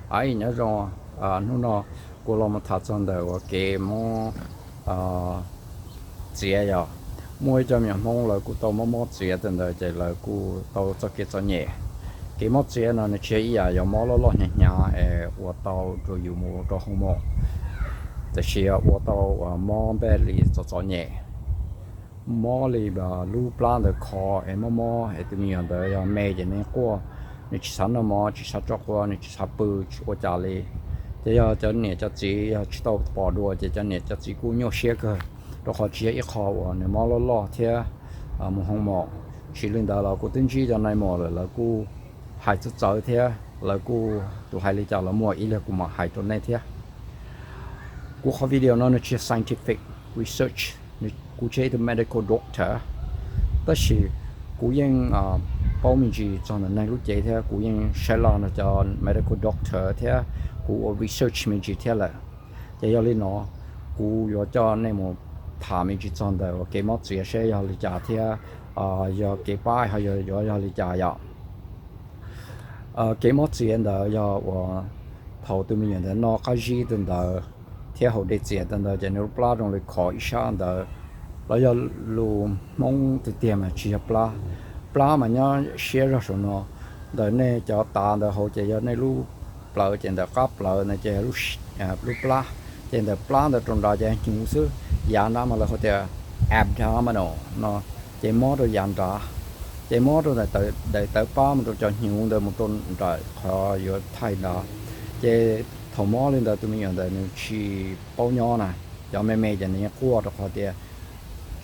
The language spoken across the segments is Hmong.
Aib, nyob zoo, hnub no kuv los mus tham txog ntawm uas kev mob txiav yog. Muaj ib co me nyuam Hmoob lawv kuj tau mob mob txiav tag ntawd ces lawv kuj tau txoj kev txom nyem. Kev mob txiav no nws tsis yog ib yam yog mob loj loj hnyav hnyav es ua tau rau yus mus rau hoo mom, tiam sis yog ua tau uas mob npaj li txom txom nyem. Mob li lub plab ntawd khov es mob mob es tus me nyuam ntawd yog me ces nws quaj, nws tsis xav noj mov, tsis xav tso quav, nws tsis xav pw, tsis ua cas li. Ces yog cov niam cov txiv yog tsis tau pom dua ces cov niam cov txiv kuj nyuaj siab kawg, rau qhov tsis yog ib qho uas nws mob loj loj thiab mus hoo mom. Tsis li ntawd los kuv twb ntsib cov nai mom lawm, lawv kuj hais txawv txawv thiab lawv kuj tus hais li cas los muaj, ib leeg kuv mam hais rau nej thiab. Kuv qhov video no nws tsis yog scientific research, kuv tsis yog ib tug medical doctor, tab sis kuv yeej paub me ntsis txog ntawm neeg lub cev thiab kuv yeej saib laj no cov medical doctor thiab kuv ua research me ntsis thiab lawm. Ces yog li no kuv yuav coj nej mus tham me ntsis txog ntawm uas kev mob txiav seb yog li cas thiab yog kev pab ho yuav yog li cas yom. Kev mob txiav ntawd yog uas thaum tus me nyuam ntawd noj qab zib tag ntawd thiab haus dej txias tag ntawd ces nws lub plab zoo li khov ib sab ntawd, los yog lus Hmoob tiag tiag mas tsis yog plab. Plab mas nyob siab zog saum no, ntawm nej cov tav ntawd hauv ces yog nej lub plawv, ces ntawm qab plawv ntawd ces lub plab, ces ntawm plab ntawd rau nrad ces hnyuv xwb. Yav nrad mas lawv hu tias abdominal no, ces mob rau yav nrad. Ces mob rau daim tawv pab mus rau cov hnyuv ntawd mus rau nram qhov yuav thaij nrad. Ces thaum mob li ntawd tus me nyuam ntawd nws tsis paub nyob na, cov me me ces nws yeej quaj rau qhov tias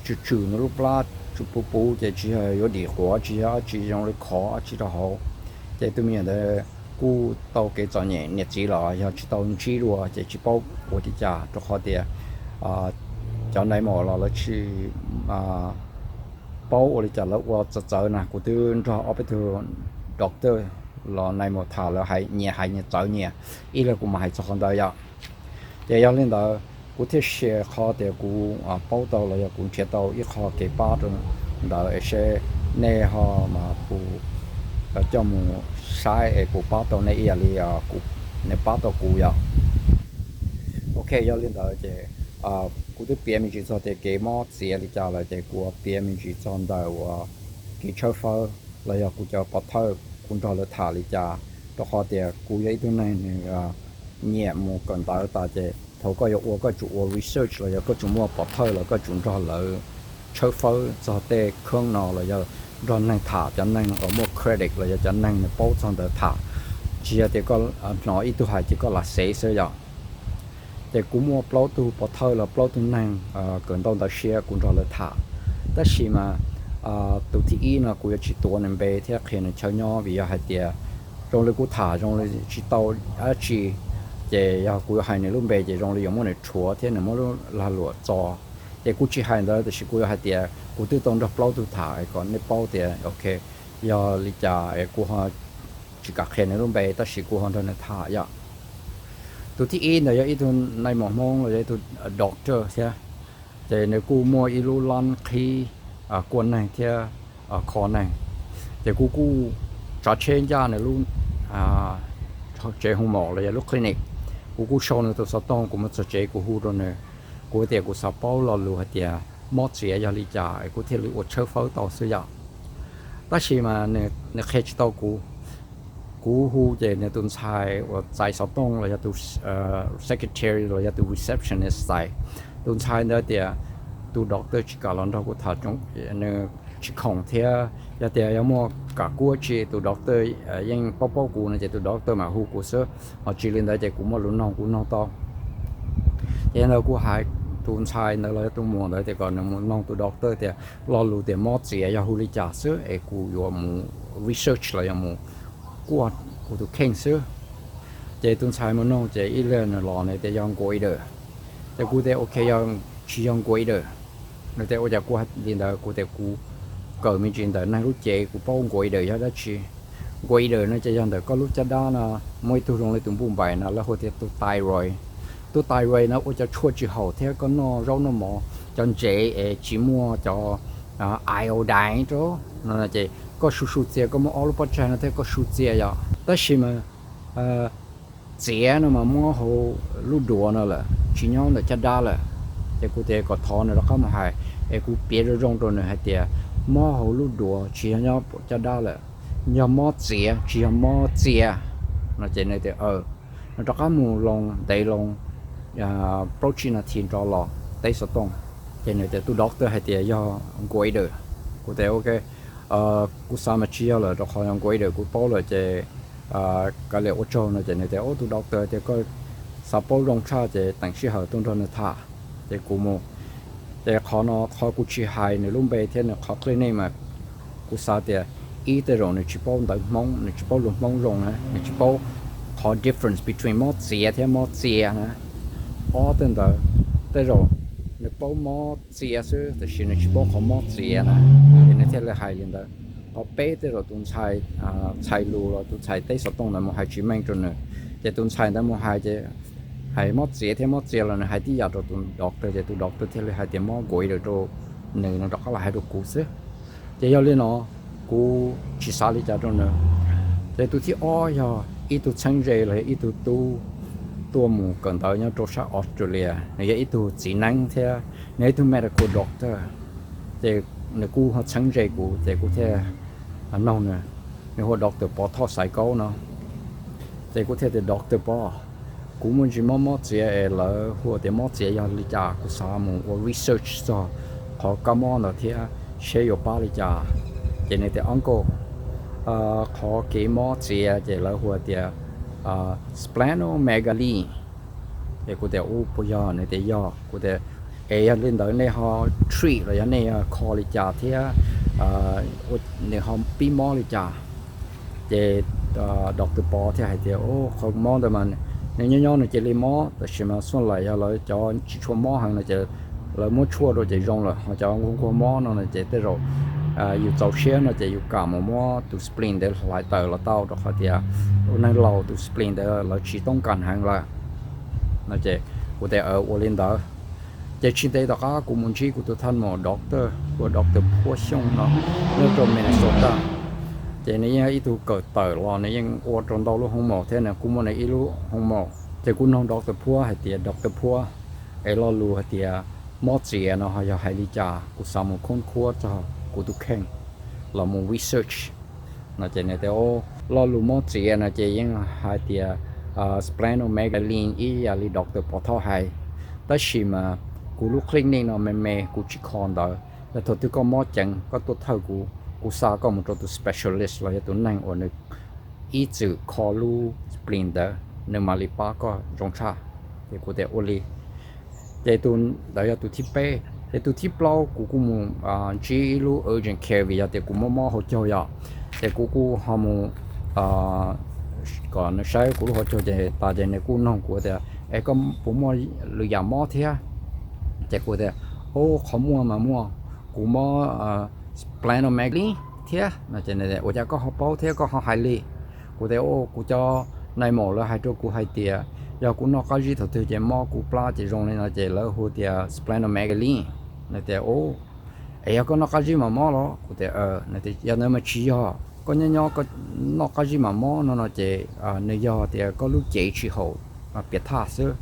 tsw tsw nws lub plab, tsw puv puv ces tsis yog yuav dim quav tsis yog dab tsi, zoo li khov dab tsi rau hauv. Ces tus me nyuam ntawd kuj tau kev txom nyem, niam txiv los yog tsis tau ntsib dua ces tsis paub ua li cas rau qhov tias cov nai mom los lawv tsis paub ua li cas, lawv ua txawv txawv na. Kuv twb nrog ob peb tug doctor los nai mom tham, lawv hais nyias hais nyias txawv nyias, ib leeg kuv mam hais txog qhov ntawd yom. Ces yog li ntawd kuv thiaj share qhov tias kuv paub tau los yog kuv nrhiav tau ib qho kev pab rau ntawd es seb nej ho mas puas coj mus saib es puas pab tau nej ib yam li nws pab tau kuv yom. Ok, yog li ntawd ces kuv twb piav me ntsis txog tias kev mob txiav li cas lawm ces kuv piav me ntsis txog ntawm uas kev tshawb fawb los yog kuv cov pov thawj kuv nrog lawv tham li cas, rau qhov tias kuv yog ib tug neeg nws nyiam mus kawm ntawv tas ces thaum koj yuav ua koj tsum ua research los yog koj tsum muaj pov thawj los koj tsum nrog lawv tshawb fawb txog tej khab no los yog nrog neeg tham, cov neeg uas muaj credit los yog cov neeg nws paub txog ntawd tham. Tsis yog tias koj hnov ib tug hais ces koj lam xev xwb yom. Ces kuv muaj plaub tug pov thawj los plaub tug neeg kawm ntau ntawv siab kuv nrog lawv tham. Tab sis mas tus thib ib no kuv yuav tsis tuav nws npe thiab qhia nws chaw nyob vim yog hais tias zoo li kuv tham zoo li tsis tau dab tsi, ces yog kuv yuav hais nws lub npe ces zoo li yuav muab nws rhuav thiab nws muab lub lag luam txo. Ces kuv tsis hais ntawd, tiam sis kuv yuav hais tias kuv twb tau nrog plaub tug tham kom nej paub tias ok, yog li cas kuv ho tsis kam qhia nws lub npe tab sis kuv ho nrog nws tham yom. Tus thib ib ntawd yog ib tug nai mom Hmoob los yog ib tug doctor thiab, ces nws kuj muaj ib lub lab qhib kuaj neeg thiab kho neeg. Ces kuv kuj tsav tsheb ncaj nws lub tsev hoo mom los yog lub clinic. Kuv kuj sau nws tus xov tooj, kuv mus txog tsev kuv hu rau nws, kuv tias kuv xav paub lo lus hais tias mob txiav yog li cas es kuv thiaj li ua tshawb fawb tau xwb yom. Tab sis mas nws qhia tsis tau kuv. Kuv hu ces nws tus ntxhais uas txais xov tooj los yog tus secretary los yog tus receptionist txais. Tus ntxhais ntawd tias tus doctor tsis kam los nrog kuv tham, nws tsis khoom thiab yog tias yog muaj kam kuab tsi tus doctor yeej paub paub kuv no ces tus doctor mam hu kuv xwb, ho tsis li ntawd ces kuv muaj lus noog kuv noog tau. Ces ntawd kuv hais tus ntxhais ntawd los yog tus muam ntawd tias kom nws mus noog tus doctor tias lo lus tias mob txiav yog hu li cas xwb es kuv yuav mus research los yog mus kuaj kuv tus kheej xwb. Ces tus ntxhais mus noog ces ib leeg nws los nws tias yog goiter. Ces kuv tias ok, yog tsis yog goiter, nws tias ua cas kuv hais li ntawd, kuv tias kuv kawm me ntsis ntawm neeg lub cev kuv paub goiter yog dab tsi. Goiter no ces yog ntawm koj lub caj dab no muaj ib tug zoo li tus npuj npaim no lawv hu tias tus thyroid. Tus thyroid no ua cov tshuaj tsis haum thiab koj noj zaub noj mov cov ntsev es tsis muaj cov iodine rau no ces koj su su txias, koj muaj ob lub pob tsaig no thiab koj su txias yom. Tab sis mas txiav no mas mob hauv lub duav no lawm, tsis nyob ntawm caj dab lawm. Ces kuv tias kom thov nws rov qab mus hais, es kuv piav zoo zoo rau nws hais tias mob hauv lub duav tsis yog nyob caj dab lawm, yog mob txiav tsis yog mob txia no. Ces nws tias, nws rov qab mus loo ntev loo plaub tsib nas this nrov los teb xov tooj. Ces nws tias tus doctor hais tias yog goiter. Kuv tias ok, kuv xav mas tsis yog lawm rau qhov yog goiter kuv paub lawm ces kav liam ua tsaug no. Ces nws tias ub, tus doctor tias koj xav paub zoo tshaj ces teem sij hawm tuaj nrog nws tham. Ces kuv mus, ces qhov no qhov kuv tsis hais nws lub npe thiab nws qhov clinic mas kuv xav tias ib, tej zaum nws tsis paub ntawv Hmoob, nws tsis paub lus Hmoob zoo na, nws tsis paub qhov difference between mob txiav thiab mob txia na. Ob, tej ntawd tej zaum nws paub mob txia xwb tiam sis nws tsis paub qhov mob txiav na, ces nws thiaj li hais li ntawd. Qhov peb, tej zaum tus ntxhais, ntxhais lus los tus ntxhais teb xov tooj ntawd mus hais tsis meej rau nws, ces tus ntxhais ntawd mus hais ces hais mob txiav thiab mob txia los nws hais tib yam rau tus doctor ces tus doctor thiaj li hais tias mob goiter rau nws, nws rov qab los hais rau kuv xwb. Ces yog li no kuv tsis xav li cas rau nws. Ces tus thib ob yog ib tug txheeb ze los yog ib tug tub tuaj mus kawm ntawv nyob rau sab Australia, nws yog ib tug txiv neeb thiab nws yog ib tug medical doctor. Ces nws kuj ho txheeb ze kuv ces kuv thiaj noog nws, nws hu ua Doctor Pov Thoj Xaiv Kaub no. Ces kuv thiaj tias Doctor Pov, kuv muaj ntsis mob mob txiav es lawv hu tias mob txiav yog li cas, kuv xav mus ua research txog qhov kab mob ntawd thiab seb yuav pab li cas. Ces nws tias uncle, qhov kev mob txiav ces lawv hu tias splenomegaly. Ces kuv tias ub, puas yog? Nws tias yog. Kuv tias es yog li ntawd nej ho treat los yog nej kho li cas thiab nws ho pib mob li cas? Ces Doctor Pov thiaj hais tias qhov mob ntawd mas nws nyob nyob nws cia li mob, tab sis mas xuaj laim yog lawv cov tsis tshua mob heev no ces lawv muab tshuaj rau ces zoo lawm, ho cov nquag nquag mob no no ces tej zaum yus txaus siab no ces yus kam mus muab tus spleen ntawd hlais tawm los tau, rau qhov tias ua neeg laus tus spleen ntawd lawv tsis toob kas heev lawm no. Ces kuv tias ua li ntawd. Ces tsis ntev tom qab kuv mus ntsib kuv tus thaj maum doctor hu ua Doctor Phuab Xyooj no nyob rau Minnesota. Ces nws yeej ib tug kawm tawm los nws yeej ua rau ntau lub hoo maum thiab, nws kuj muaj nws ib lub hoo maum. Ces kuv noog Doctor Phuab hais tias Doctor Phuab, es lo lus hais tias mob txiav no ho yog hais li cas, kuv xav mus khoob khuab txog kuv tus kheej los mus research no. Ces nws tias lo lus mob txiav no ces yeej hais tias splenomegaly ib yam li Doctor Pov Thoj hais, tab sis mas kuv lub clinic no me me kuv tsis kho ntawd. Yog thaum twg koj mob ceev koj tuaj thawj kuv, kuv xa koj mus rau tus specialist los yog tus neeg uas nws ib txwm kho lub spleen ntawd nws mam li pab koj zoo tshaj. Ces kuv tias ua li. Ces tus ntawd yog tus thib peb. Ces tus thib plaub kuv kuj mus ntsib ib lub urgent care vim yog tias kuv mob mob hauv caug yom. Ces kuv kuj ho mus kom nws saib kuv lub hauv caug ces tas ces nws kuj noog kuv tias es koj puas muaj lwm yam mob thiab? Ces kuv tias o, qhov muaj mas muaj, kuv mob splenomegaly thiab no. Ua cas koj ho paub thiab koj ho hais li? Kuv tias kuv cov nais maum lawv hais rau kuv hais tias yog kuv noj qab zib thaum twg ces mob kuv plab ces zoo li no ces lawv hu tias splenomegaly. Nws tias es yog koj noj qab zib mas mob los? Kuv tias yog ntawd mas tsis yog, koj nyob nyob koj noj qab zib mas mob no no ces nws yog tias koj lub cev tsis haum pias thaj xwb,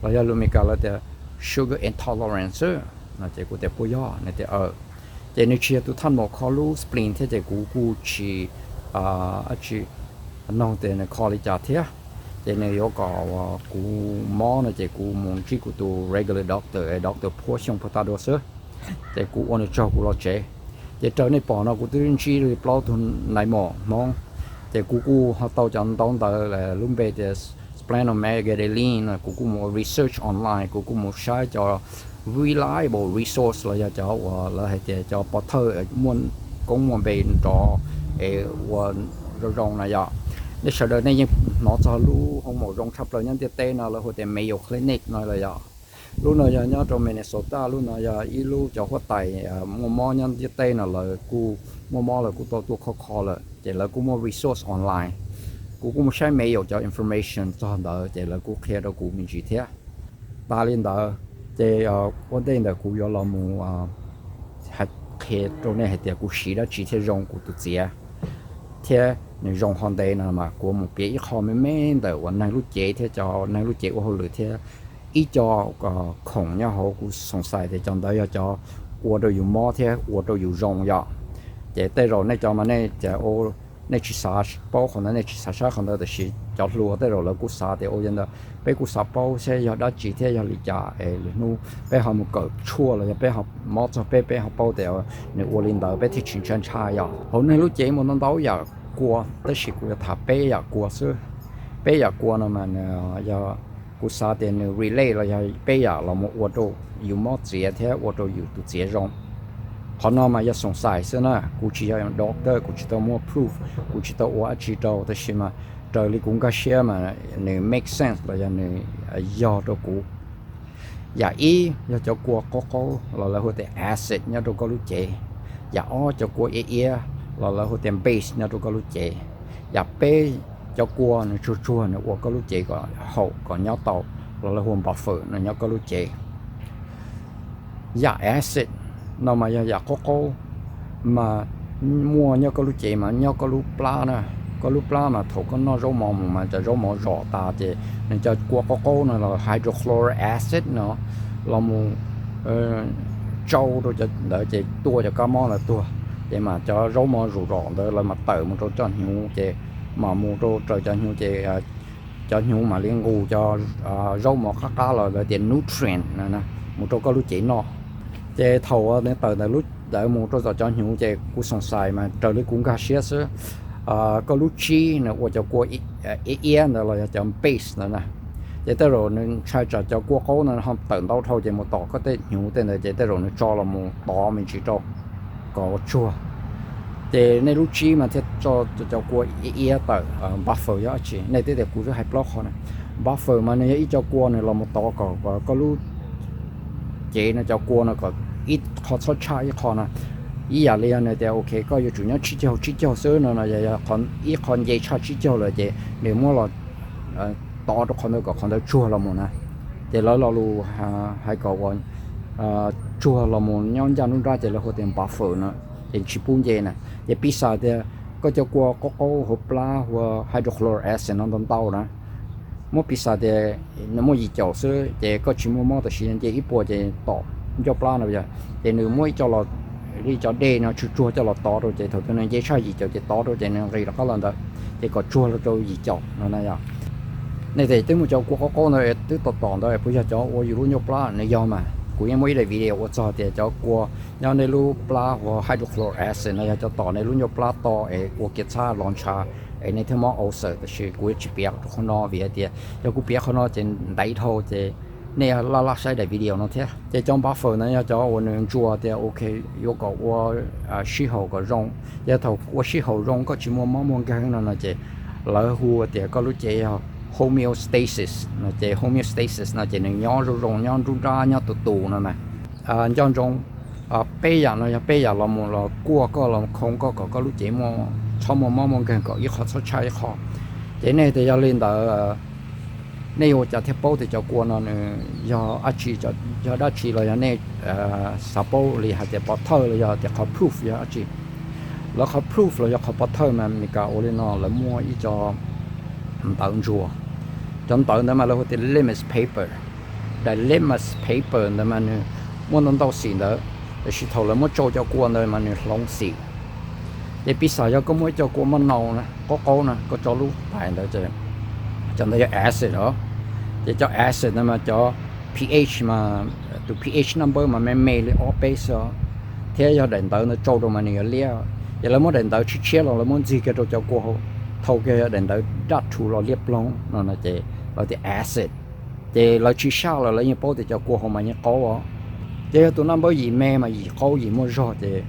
los yog lus Meskas lawv tias sugar intolerance xwb no. Ces kuv tias puas yog? Nws tias ces nws tsis yog tus thaj maum kho lub spleen thiab ces kuv kuj tsis, tsis noog tias nws kho li cas thiab. Ces nws yuav kom kuv mob no ces kuv mus ntsib kuv tus regular doctor, doctor Phuab Xyooj pag tag dua xwb. Ces kuv ua nws tsaug kuv los tsev. Ces raws nej pom no kuv twb ntsib li plaub tug nais maum Hmoob. Ces kuv kuj ho tau cov ntaub ntawv lub npe tias splenomegaly no, kuv kuj mus research online, kuv kuj mus saib cov reliable resource los yog cov uas lawv hais tias cov pov thawj muaj koob muaj npe nrov es ua zoo zoo na yom. Nej sawv daws nej yeej hnov txog lub hoo maum zoo tshaj plaws nyob ntiaj teb no lawv hu tias Mayo Clinic no los yom. Lub no yog nyob rau Minnesota, lub no yog ib lub cov huab tais muaj mob nyob ntiaj teb no lawv kuj muaj mob lawv kuj tau tuaj kho kho lawm ces lawv kuj muaj resource online. Kuv kuj mus saib Mayo cov information txog ntawd ces lawv kuj qhia rau kuv me ntsis thiab. Tas li ntawd ces ua ntej ntawd kuv yuav los mus qhia rau nej hais tias kuv siv dab tsi thiaj zoo kuv tus txiav thiab nws zoo qhov ntev no mas kuv mus piav ib qho me me ntawm uas neeg lub cev thiab cov neeg lub cev ua hauj lwm thiab ib co khoom nyob hauv. Kuv xoom xais tias cov ntawd yog cov ua rau yus mob thiab ua rau yus zoo yom. Ces tej zaum nej cov mas nej, nej tsis xav paub qhov ntawd, nej tsis xav saib qhov ntawd, tiam sis cov hluas tej zaum lawv kuj xav tias ua li ntawd. Peb kuj xav paub saib yog dab tsi thiab yog li cas es lwm hnub peb ho mus kawm tshuaj los yog peb ho mob txog peb, peb ho paub tias nws ua li ntawd peb thiaj tsis ntshai ntshai yom. Hauv neeg lub cev muaj ntau ntau yam kua, tab sis kuv yuav tham peb yam kua xwb. Peb yam kua no mas yog kuv xav tias nws relate los yog peb yam los mus ua rau yus mob txiav thiab ua rau yus tus txiav zoo. Qhov no mas yog xoom xais xwb na, kuv tsis yog doctor, kuv tsis tau muaj proof, kuv tsis tau ua dab tsi rau, tab sis mas raws li kuv nkag siab mas nws make sense los yog nws yog rau kuv. Yam ib yog cov kua qaub qaub los lawv hu tias acid nyob rau koj lub cev. Yam ob cov kua iab iab los lawv hu tias base nyob rau koj lub cev. Yam peb cov kua nws tsuag tsuag nws ua koj lub cev kom haum kom nyob tau los lawv hu buffer nws nyob koj lub cev. Yam acid no mas yog yam qaub qaub mas muaj nyob koj lub cev mas nyob koj lub plab na. Koj lub plab mas thaum koj noj zaub mov mus mas cov zaub mov zom tas ces nws cov kua qaub qaub no los hydrochloric acid no los mus tsau rau cov ntawd ces tua cov kab mob ntawd tuag. Ces mas cov zaub mov zom zom ntawd lawv mas tawm mus rau cov hnyuv ces mam mus rau raws cov hnyuv ces cov hnyuv mam li nqus cov zaub mov qab qab los lawv tias nutrient no mus rau koj lub cev noj. Ces thaum nws tawm ntawd mus rau tom cov hnyuv ces kuv xoom xais mas raws li kuv nkag siab xwb, koj lub tsib nws ua cov kua iab iab ntawd los yog cov base ntawd na. Ces tej zaum nws ntshai tsam cov kua qaub no ho tawm ntau dhau ces mus tom koj tej hnyuv tej ntawd ces tej zaum nws tso los mus tov me ntsis rau kom ua tsuag. Ces nej lub tsib mas thiaj tso cov kua iab iab tawm. Buffer yog dab tsi? Nej twb tias kuv twb hais plaub qhov na. Buffer mas nws yog ib co kua nws los mus tov kom koj lub cev no cov kua no kom ib qho txhob tshaj ib qho na. Ib yam li yog nws tias ok koj yuav tsum nyob tsib caug tsib caug xwb no no, yog ib qho nce tshaj tsib caug lawm ces nws muab los tov rau qhov ntawd kom qhov ntawd tsuag los mus na. Ces lawv lo lus hais kom uas tsuag los mus nyob ncaj nruab nrab ces lawv hu tias buffer no, ces tsis pub nce na. Ces piv xam tias koj cov kua qaub qaub hauv plab hu ua hydrochloric acid no ntau ntau na, muab piv xam tias nws muaj yim caum xwb ces koj tsis muaj mob tam sim no nce ib puas ces tom ncauj plab no yog, ces nws muab ib co los li cov dej no tsuag tsuag coj los tov rau ces thaum twg nws nce tshaj yim caum ces tov rau ces nws nqis rov qab los ntawd, ces kom tsuag los rau yim caum no na yog. Nej tias twb muaj cov kua qaub qaub ntawd twb tom tom ntawd puas yog cov ua yus lub ncauj plab? Nws yog mas, kuv yeej muaj ib daim video ua txog tias cov kua nyob nej lub plab hu ua hydrochloric acid no yog cov tom nej lub ncauj plab to es ua kiav txhab los ntshav es nej thiaj mob ulcer, tab sis kuv yuav tsis piav rau qhov no vim hais tias yog kuv piav qhov no ces ntev dhau ces nej laj laj saib daim video no thiab. Ces cov buffer ntawd yog cov uas nws ntsuas tias ok yuav kom ua sij haum kom zoo. Yog thaum ua sij haum zoo koj tsis muaj mob muaj nkeeg no no ces lawv hu tias koj lub cev yog homeostasis no, ces homeostasis no ces nws nyob zoo zoo nyob nruab nrab nyob tus tus no na. Nco ntsoov, peb yam no yog peb yam los mus los kuaj koj los khoo koj kom koj lub cev txhob muaj mob muaj nkeeg kom ib qho txhob tshaj ib qho. Ces nej tias yog li ntawd nej yuav ua cas thiaj paub tias cov kua no nws yog dab tsi, yog dab tsi los yog nej xav paub li hais tias pov thawj los yog tias qhov proof yog dab tsi? Lawv qhov proof los yog qhov pov thawj mas Meskas ua li no, lawv muaj ib co ntawv ntsuas. Cov ntawv ntawd mas lawv hu tias litmus paper. Daim litmus paper ntawd mas nws muaj ntau ntau xim ntawd, tiam sis thaum lawv muab tsau cov kua ntawd mas nws hloov xim. Ces piv xam yog koj muaj ib co kua maj nau na, qaub qaub na, koj tso lub tais ntawd, cov ntawd yog acid os. Ces cov acid ntawd mas cov pH mas, tus pH number mas me me li ob peb xwb os, thiab yog daim ntawv ntawd tsau rau mas nws yuav liab. Ces lawv muab daim ntawv tshiab tshiab los lawv muab ntxig kiag rau cov kua hauv, thau kiag yog daim ntawv daj rhuv los liab ploog no no ces lawv tias acid. Ces lawv tsis saj los lawv yeej paub tias cov kua hauv mas yeej qaub os. Ces yog tus number yim me mas yim qaub yim muaj zog ces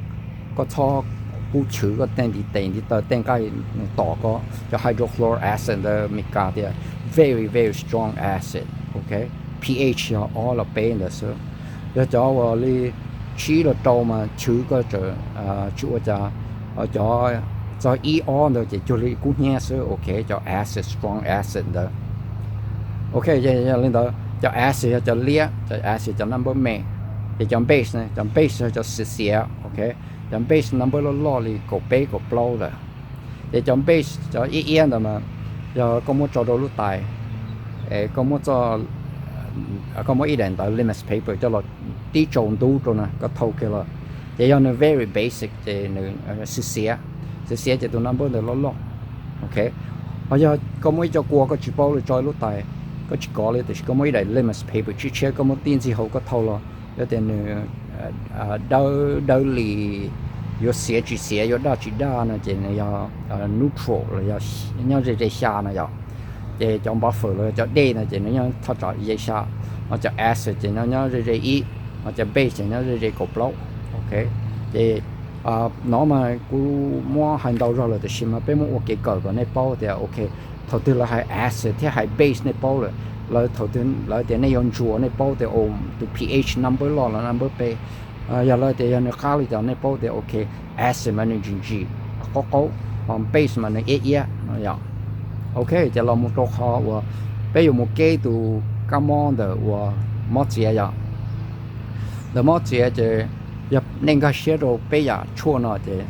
koj txhob pub chwv koj tej ntiv tes ntiv taw tej nqaij nws tom koj. Cov hydrochloric acid ntawd Meskas tias very very strong acid, ok, pH yog ob los peb ntawd xwb. Yog cov uas li tsib los rau mas chwv koj tsis ua cas, cov txog ib ob ntawd ces cuag li kub hnyiab xwb, ok, cov acid, strong acid ntawd. Ok, yog li ntawd cov acid yog cov liab, cov acid cov number me, ces cov base, cov base yog cov xiav xiav, ok, cov base number loj loj li kaum peb kaum plaub lawm. Ces cov base, cov iab iab ntawd mas yog koj muab tso rau lub tais, es koj muab, koj muab ib daim ntawv litmus paper coj los tib tsaus ntub rau na, koj thau kiag los. Ces yog nws very basic ces nws xiav xiav, xiav xiav ces tus number ntawd loj loj. Ok, ho yog koj muaj ib co kua koj tsis paub li tso lub tais, koj tsis kov li, tiam sis koj muaj ib daim litmus paper tshiab tshiab koj muab tib ntxig hauv koj thau los, yog tias nws dawb dawb li, yuav xiav tsis xiav, yuav daj tsis daj no ces nws yog neutral los yog nyob ze ze xya no yom. Ces cov buffer los yog cov dej no ces nws nyob thaj tsam ze xya, ho cov acid ces nyob nyob ze ze ib, ho cov base ces nyob ze ze kaum plaub. Ok, ces no mas kuv muab hais ntau zog lawm tiam sis mas peb muab ua kev kawm kom nej paub tias ok, thaum twg lawv hais acid thiab hais base nej paub lawm, lawv thaum twg lawv tias nej yuav ntsuas nej paub tias tus pH number loj los number pem, yog lawv tias yog nws qab li cas nej paub tias ok, acid mas nws ntsim ntsim qaub qaub, ho base mas nws iab iab no yom. Ok, ces los mus rau qhov uas peb yuav mus keb tus kab mob ntawm uas mob txiav yom. Ntawm mob txiav ces yog nej nkag siab rau peb yam tshuaj no ces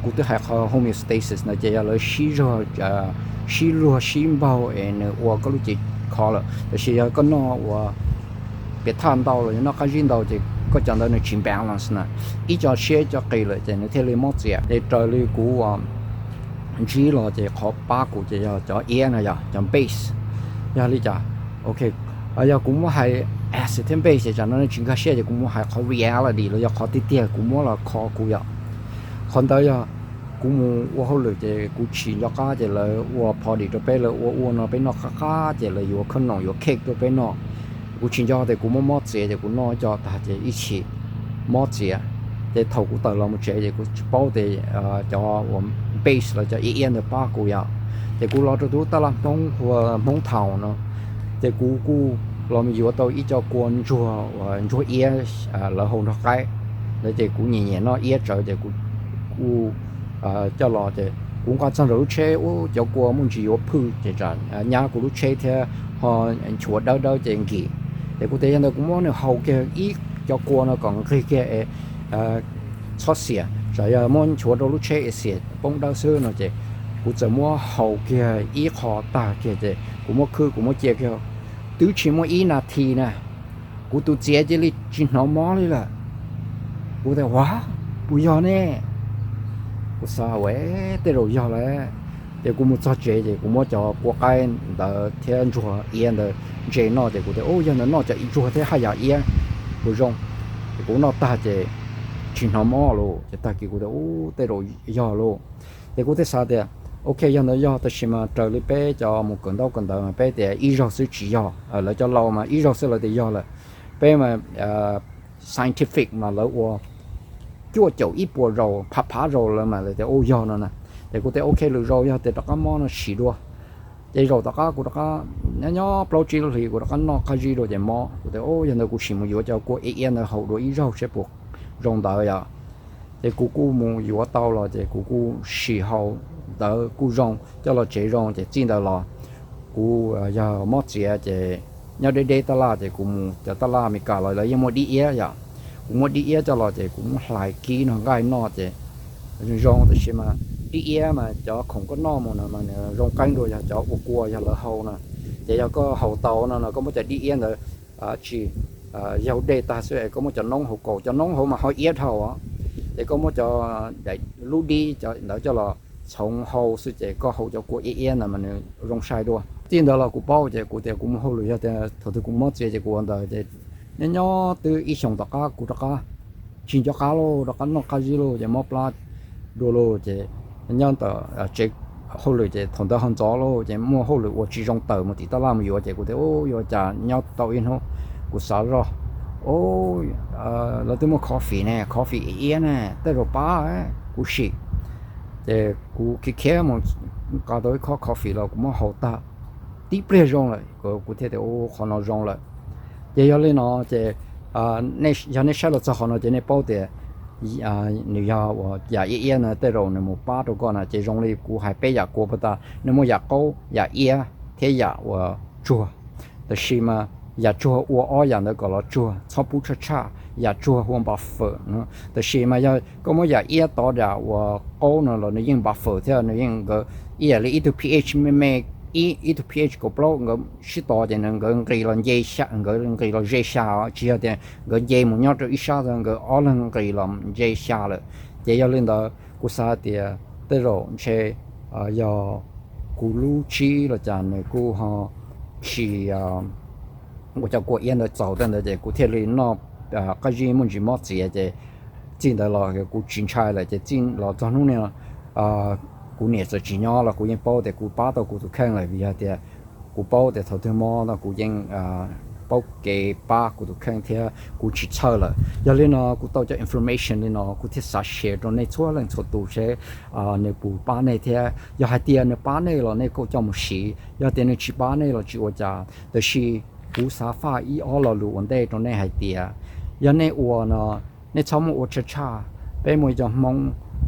kuv twb hais qhov homeostasis no ces yog lawv sib zog, sib luag sib npaug es nws ua koj lub cev khov lawm. Tiam sis yog koj noj ua piam thaj ntau los yog noj qab zib ntau ces koj cov ntawd nws tsis balance na, ib co siab ib co qis lawm ces nws thiaj li mob txiav. Ces raws li kuv ntsib los ces qhov pab kuv ces yog cov iab no yog cov base. Yog li cas, ok, yog kuv muab hais acid thiab base ces tsam no nej tsis nkag siab ces kuv muab hais qhov reality los yog qhov tiag tiag kuv muab los kho kuv yom. Qhov ntawd yog kuv mus ua hauj lwm ces kuv tsis nco qab ces lawv ua party rau peb, lawv ua ua no peb noj qab qab ces lawv yuav khoom noom yuav cake tuaj peb noj. Kuv tsis nco tias kuv muab mob txiav ces kuv noj ib co tag ces ib chim mob txiav. Ces thaum kuv tawm los mus tsev ces kuv tsis paub tias cov uas base los cov iab iab ntawd pab kuv yom. Ces kuv los rau tus tab laj Hmoob hu ua Hmoob Thaum no, ces kuv kuj los mus yuav tau ib co kua ntsuag uas ntsuag iab lawv hau nrog qaib ntawd ces kuv nyiam nyiam noj iab tsawv ces kuv kuj coj los ces kuv nqa txog nram lub tsheb ua cov kua muaj ntsis yuav phwj ces tsam nyab kuv lub tsheb thiab ho nchuav dawb dawb ces nkim. Ces kuv tias yog ntawd kuv muab nws hau kiag ib co kua no kom nqig kiag es txhob xiam, tsam yog muab nchuav rau lub tsheb es xiam poob dawb xwb no ces kuv txawm muab hau kiag ib qho tag kiag ces kuv muab khwb kuv muab cia kiag, twb tsis muaj ib nas this na, kuv tus txiav cia li tsis hnov mob li lawm. Kuv tias ua puas yog ne? Kuv xav ua tej zaum yog lawm. Ces kuv mus txog tsev ces kuv muab cov kua qaib ntawd thiab ntsuag iab ntawd ntse noj ces kuv tias u yog ntawd noj cov ntsuag thiab haj yam iab puas zoo. Ces kuv noj tag ces tsis hnov mob lauj, ces tag kis kuv tias u tej zaum yog lauj. Ces kuv thiaj xav tias ok yog ntawd yog, tab sis mas raws li peb cov mus kawm ntaub kawm ntawv mas peb tias ib zaug xwb tsis yog, lawv cov laus mas ib zaug xwb lawv tias yog lawm. Peb mas scientific mas lawv ua cuaj caum ib puas zaus phav phav zaus lawv mas lawv tias u yog no na. Ces kuv tias ok lwm zaus yog tias rov qab mob no sim dua. Ces zaum tom qab kuv rov qab nyob nyob plaub tsib lub hlis kuv rov qab noj qab zib dua ces mob. Kuv tias u yog ntawd kuv sim mus yuav cov kua iab iab ntawd hau dua ib zaug seb puas zoo ntawd yom. Ces kuv kuj mus yuav tau los ces kuv kuj sim hau ntawd kuj zoo, coj los tsev zoo ces txij ntawd los kuv yog mob txiav ces nyob deb deb tab laj ces kuv mus cov tab laj Amelikas los lawv yeej muaj dib iab yom. Kuv muab dib iab coj los ces kuv muab hlais kib noj nqaij noj ces zoo, tab sis mas dib iab mas cov khoom koj noj mus no mas nws zoo qeeb dua yog cov ua kua yog lawv hau no. Ces yog koj hau tau no no koj muab cov dib iab ntawd tsis yaug dej tag xwb es koj muab cov noob hauv kaus, cov noob hauv mas ho iab dhau os. Ces koj muab cov daim lub dib ntawd coj los txhoov hau xwb ces koj hau cov kua iab iab ntawd mas nws zoo sai dua. Txij ntawd los kuv paub ces kuv tias kuv mus hauj lwm yog tias thaum twg kuv mob txiav ces kuv ua ntawd ces nyob nyob twb ib xyoos tom qab kuv rov qab tsis nco qab lauj, rov qab noj qab zib lauj ces mob plab dua lauj ces nyob ntawm tsev hauj lwm ces thaum ntawd ho ntxov lauj ces muaj hauj lwm ua tsis zoo tawm mus tim tab laj mus yuav ces kuv tias u yuav cas nyob tau ib hnub kuv xav zoj, u lawv twb muaj coffee ne, coffee iab iab ne tej zaum pab kuv sim. Ces kuv khiav khiav mus nqa tau ib khob coffee los kuv muab hau tag tib pliag zoo lawm, kuv thiaj tias u qhov no zoo lawm. Ces yog li no ces yog nej saib los txog qhov no ces nej paub tias nws yog uas yam iab iab no tej zaum nws mus pab rau koj na. Ces zoo li kuv hais peb yam kua puag ta, nws muaj yam qaub, yam iab thiab yam uas tsuag. Tab sis mas yam tsuag ua ob yam ntawd kom los tsuag, txhob pub tshaj tshaj. yam tsuag hu ua buffer no. Tab sis mas yog koj muab yam iab tov dam uas qaub no los nws yeej buffer thiab, nws yeej nkawd ib yam li ib tug pH me me, ib tug pH kaum plaub nkawd sib tov ces nws nkawd nqis los nce xya, nkawd nqis los ze xya, tsis yog tias nkawd nce mus nyob rau ib sab, nkawd ob leeg nqis los nce xya lawm. Ces yog li ntawd kuv xav tias tej zaum ntshe yog kuv lub tsib los cas nws kuj ho tsis ua cov kua iab ntawd txaus tej ntawd ces kuv thiaj li noj qab zib muaj ntsis mob txiav ces txij ntawd los kuv tsis ntshai lawm. Ces txij los txog hnub no kuv niam txawm tsis nyob los kuv yeej paub tias kuv pab tau kuv tus kheej lawm, vim yog tias kuv paub tias thaum twg mob no kuv yeej paub kev pab kuv tus kheej thiab kuv tsis txhawj lawm. Yog li no kuv tau cov information li no kuv thiaj xav share rau nej txhua leej txhua tus seb nws puas pab nej thiab. Yog hais tias nws pab nej los nej kuj coj mus siv, yog tias nws tsis pab nej los tsis ua cas. Tab sis kuv xav faj ib ob lo lus ua ntej rau nej hais tias yog nej ua no, nej txhob muab ua tshaj tshaj. Peb muaj ib co Hmoob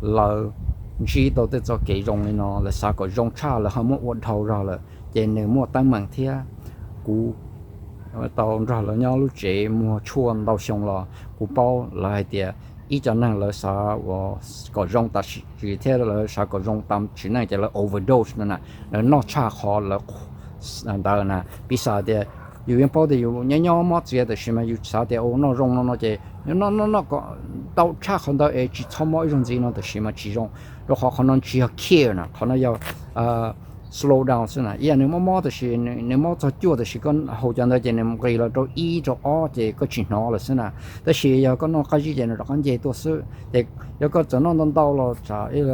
lawv ntsib tau tej txoj kev zoo li no, lawv xav kom zoo tshaj lawv ho muab ua dhau zog lawm ces nws muaj teeb meem thiab. Kuv tau nrog lawv nyob lub tsev muag tshuaj ntau xyoo los kuv paub lawv hais tias ib co neeg lawv xav ua kom zoo tam sim thiab lawv xav kom zoo tam sim neej ces lawv overdose no na, lawv noj tshaj qhov lawv ntawd na. Piv xam tias yus yeej paub tias yus nyob nyob mob txiav tab sis mas yus xav tias ua noj zoo no no ces noj noj noj kom tau tshaj qhov ntawd es tsis txhob mob ib zaug ntxiv no tab sis mas tsis zoo, rau qhov qhov no tsis yog cure na, qhov no yog slow down xwb na. Ib yam nws mob mob tab sis nws mob txog cuaj tab sis koj haus cov ntawd ces nws nqis los rau ib rau ob ces koj tsis hnov lawm xwb na. Tab sis yog koj noj qab zib ces nws rov qab nce tuaj xwb. Ces yog koj txawm noj ntau ntau los tsam ib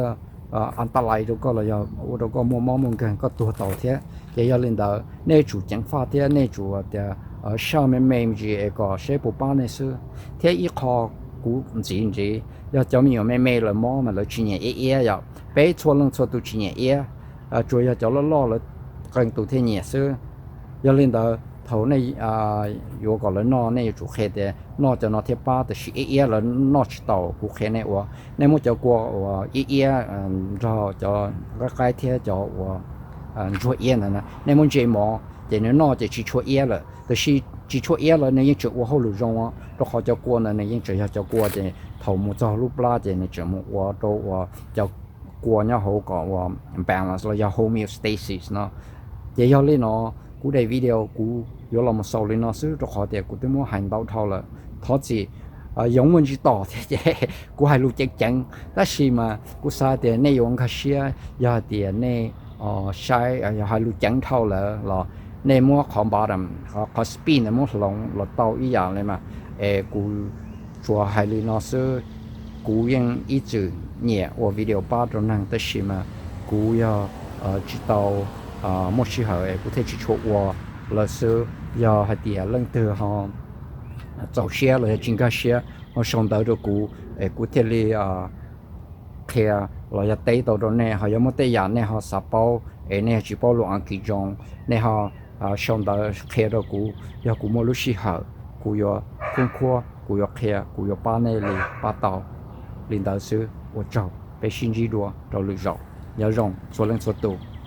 a ta lais rau koj los yog ua rau koj muaj mob muaj nkeeg koj tuag tau thiab. Ces yog li ntawd nej tsum ceev faj thiab nej tsum tias saj me me ntsis es kom seb puas pab nej xwb. Thiab ib qho kuv ntxiv ntxiv, yog cov me nyuam me me lawv mob mas lawv tsis nyiam iab iab yom, peb txhua leej txhua tus tsis nyiam iab, tsuas yog cov loj loj lawv qee tus thiaj nyiam xwb. Yog li ntawd thaum nej yuav kom lawv noj nej yuav tsum qhia tias noj cov no thiaj pab, tab sis iab iab lawv noj tsis tau. Kuv qhia nej ua, nej muab cov kua uas iab iab nrog cov qaib qaib thiab cov uas ntsuag iab ntawd na, nej muab ntse mov ces nws noj ces tsis tshua iab lawm. Tab sis tsis tshua iab lawm nws yeej tseem ua hauj lwm zoo, rau qhov cov kua ntawd nws yeej tseem yog cov kua ces thaum mus txog lub plab ces nws tseem mus ua rau uas cov kua nyob hauv kom ua balance los yog homeostasis no. Ces yog li no kuv daim video kuv yuav los mus xaus li no xwb rau qhov tias kuv twb muab hais ntau dhau lawm. Thov txim, yoov muaj ntsis tom thiab ces kuv hais lus ceev ceev tab sis mas kuv xav tias nej yuav nkag siab yog hais tias nej saib yog hais lus ceev dhau lawm los nej muab qhov bottom, qhov speed ntawd muab hloov los tau ib yam li mas es kuv tsuas hais li no xwb. Kuv yeej ib txwm nyiam ua video pab rau neeg tab sis mas kuv yog tsis tau muaj sij hawm es kuv thiaj tsis tshua ua lawm xwb. Yog hais tias leej twg ho txaus siab los yog tsis nkag siab ho sau ntawv rau kuv es kuv thiaj li qhia los yog teb tau rau nej. Ho yog muaj tej yam nej ho xav paub es nej yog tsis paub lus Askiv zoo, nej ho sau ntawv qhia rau kuv, yog kuv muaj lub sij hawm kuv yuav khub khuab, kuv yuav qhia, kuv yuav pab nej li pab tau. Li ntawd xwb, ua tsaug, peb sib ntsib dua rau lwm zaus. Nyob zoo txhua leej txhua tus.